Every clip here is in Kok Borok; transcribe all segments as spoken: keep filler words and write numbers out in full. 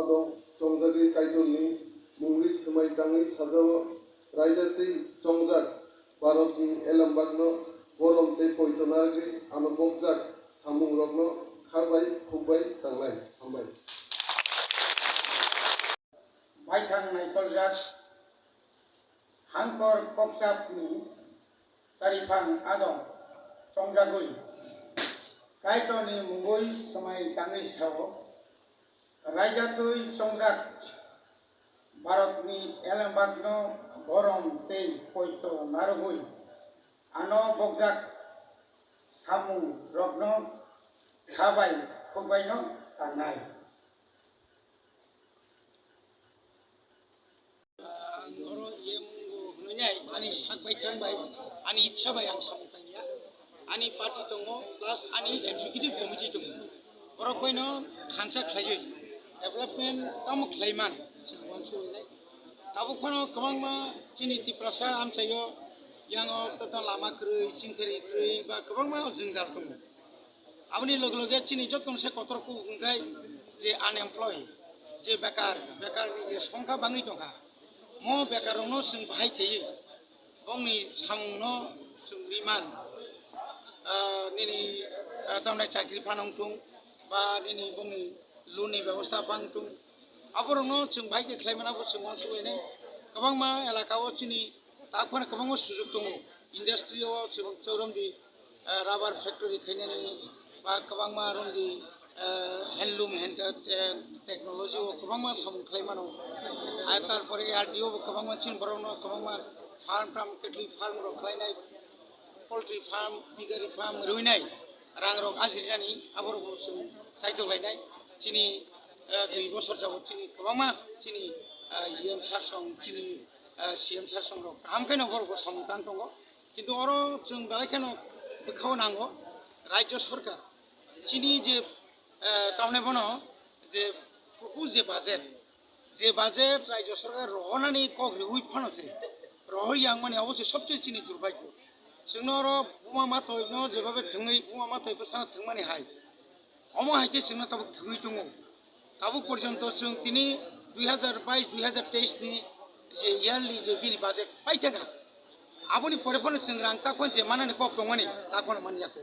Adong chongjagwi Kaitorni mungwi swmai tangwi sajao, raida tei chongjak Bharatni elembakno borom tei poito narwgwi ano bokjak samungrokno kha bai khuk bai tangnai. Hambai. Baithang naikoljak Hangkor kokchapni chariphang adong chongjagwi Kaitorni mungwi swmai tangwi sao, raida twi chongjak Bharatni elembakno borom tei poito narwgwi ano bokjak samungrokno kha bai khuk baino tangnai. Ang oro E M o hwnwi nai, ani sak bai thang bai, ani itsa bai ang samung tangya. Ani party tongo, plus ani executive committee tongo. Borok baino thansa khlaiwi development tamo khlaiman, chwng uansuknai. Tabuk phano kwbangma chini Tiprasa amchaio yango tata lama kwrwi, chingkhari kwrwi ba kwbangma jwngjal tongo. Aboni loge loge chini jotono se kotor kuk hwnkhe je unemployed, je bekar, bekarni je songkha bangwi tongkha, mo bekarrokno chwng bahai khaiwi bongni samungno chwng riman, ah, nini, ah, tamni chakri phano wngthung ba nini bongni loan ni bebosta phano wngthung, aborokno chwng bahai khe khlai mano, abo chwng uansuknai. Kwbangma elaka o chini tak phano kwbangma sujuk tongo, industry o chwng chwrwngdi, eh, rubber factory khainani ba kwbangma romdi, eh, handloom, hand, eh, technology o kwbangma samung khlai mano. Ar tarpore A R D O bo kwbangma chini borokno kwbangma farm tam, cattle farm rok khlainai, poultry farm, piggery farm rwinai, rang rok ajirinani aborok bo chwng saitok lainai. Chini, eh, dui bosor jabot chini kwbangma chini, eh, E M sir song, chini, eh, C M sir song rok kaham khe no borok bo samung tang tongo. Kintu oro chwng belai kheno bwkhao nango, Rajya Sarkar chini je, eh, tamni bono je propose je budget, je budget Rajya Sarkar rohornani kok riui phano se rohor yang mani, abo se sobse chini durbhagyo. Chwngno oro buma ma toino jebabe thwngwi buma ma toi bwsano thwngmani hai. Omo hai khe chwngno tabuk thwngwi tongo. Tabuk porjonto chwng tini dui hazar bais dui hazar teis ni je yearly je bini budget paithaka. Aboni pore phano chwng rang tak phano je manani kok tongmani, tak phano manya kho.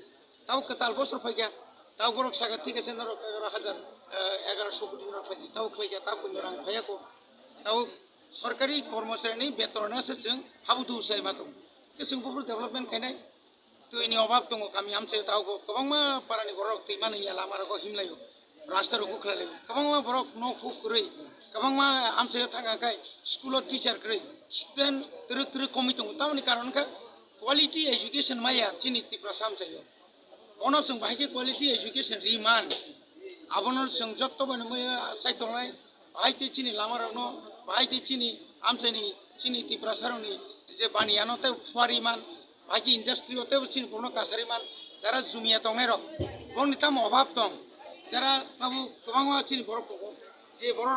Tabuk kwtal bosor phaikha, tabuk borok saka thik ase norok egaroh hazar, eh, egaroh so koti norok phaidi, tabuk khlaikha, tabuk rang phaiya kho. Tabuk sorkari kormochari ni beton no se chwng habu dubu sai ma tongo. Khe chwng buphuru development khainai. Twi ni obab tongo, kami amchaio tabuk kwbangma para ni borok twi mani ya lama rogo himlaio, rasta rok bukhlai laio, kwbangma borok nok huk kwrwi, kwbangma amchaio thang kha khai school o teacher kwrwi, student twrwk twrwk komwi tongo, tamoni karon kha quality education maya chini Tiprasa amchaio. Bono chwng bahai khe quality education ri man, abono chwng jotto bai no maya chai tongnai. Bahai khe chini lama rokno, bahai khe chini amchaini, chini Tiprasa rokni je baniya no tei phuari man, bahai khe industry o tei chini borokno kasari man, jara jumia tongnai rok, borokni tamo obab tong, jara tamo kwbangma chini borok tongo, je borok